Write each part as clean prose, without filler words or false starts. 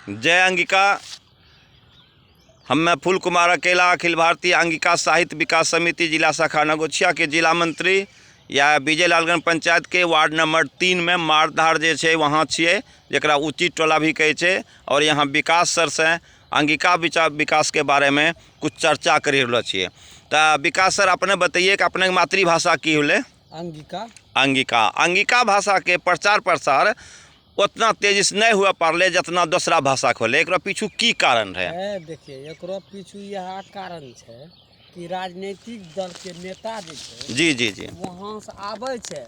जय अंगिका। हम्मे फूल कुमार अकेला, अखिल भारतीय अंगिका साहित्य विकास समिति जिला शाखा नगोछिया के जिला मंत्री या विजय लालगंज पंचायत के वार्ड नंबर 3 में मारधार जे छै वहाँ छियै, जकरा उचित टोला भी कहै छै। और यहाँ विकास सर से अंगिका विकास के बारे में कुछ चर्चा करि रहलो छियै। तऽ विकास सर, अपने बताइए कि अपने के मातृभाषा की होलै? अंगिका। अंगिका। अंगिका भाषा के प्रचार प्रसार उतना तेजी से नहीं हुआ पारले जितना दूसरा भाषा के होले, एकरा पीछू की कारण रहे? है, देखिए, एकरो पीछू यह कारण छै कि राजनीतिक दल के नेता जे छै जी जी जी वहाँ से आबै छै,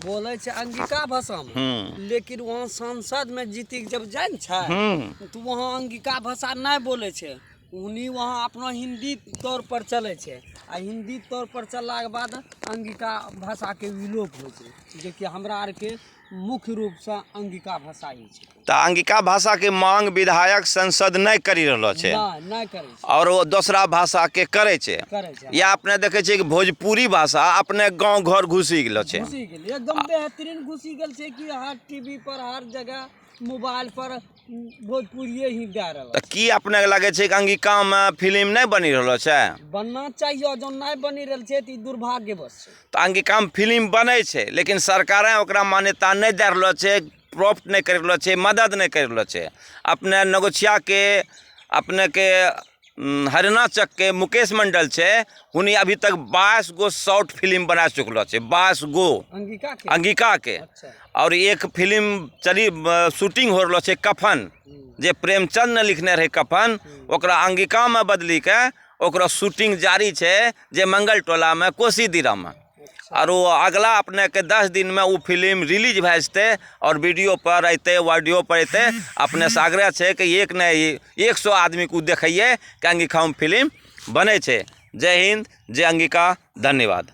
बोलै छै अंगिका भाषा में, लेकिन वहाँ संसद में जीती के जब जाइ ने छै तो वहाँ अंगिका भाषा नहीं बोलै छै। उन्हीं वहाँ अपना हिंदी तौर पर चलै छै आ हिंदी तौर पर चललाके बाद अंगिका भाषाके विलोप होइ छै, जेकि हमरा आरके मुख्य रूपसँ अंगिका भाषा ही छै। तऽ अंगिका भाषा के मांग विधायक संसद नहीं करी रहलो छै? नहि, नहि करै छै। और वो दूसरा भाषा के करे छै। करै छै। या अपने देखे छियै कि भोजपुरी भाषा अपने गांव घर घुसी गेलो छै। घुसी गेल, एकदम बेहतरीन घुसी गेल छै कि हर टीवी पर, हर जगह मोबाइल पर भोजपुरिये ही गा रहल। तऽ की अपने के लगे छै कि अंगिका में फिल्म नहीं बनी रहलो छै? बनना चाहिए, जो नहि बनी रहल छै तऽ ई दुर्भाग्यवश छै। तऽ अंगिका में फिल्म बनै छै, लेकिन सरकारें ओकरा मान्यता नहि दे रहलो छै, प्रॉप्ट नहि करि रहलो छै, मदद नहि करि रहलो छै। अपने नगोछिया के अपने के हरिणा चक के मुकेश मंडल छै, हुनी अभी तक 22 गो शॉर्ट फिल्म बना चुकलो छै, 22 गो। अंगिका के? अंगिका के। और एक फिल्म चली शूटिंग हो रहलो छै, कफन, जे प्रेमचंद ने लिखने रहे कफन, ओकरा अंगिका में बदली के ओकरा शूटिंग जारी छै जे मंगल टोला में, कोसी दिरा में। और वो अगला अपने के 10 दिन में वो फिल्म रिलीज भए जेतै और वीडियो पर अयतै, ऑडियो पर अयतै। अपने से आग्रह छै कि एक नहि 100 आदमी के देखैए कि अंगिका में फिल्म बनै छै। जय हिंद, जय अंगिका, धन्यवाद।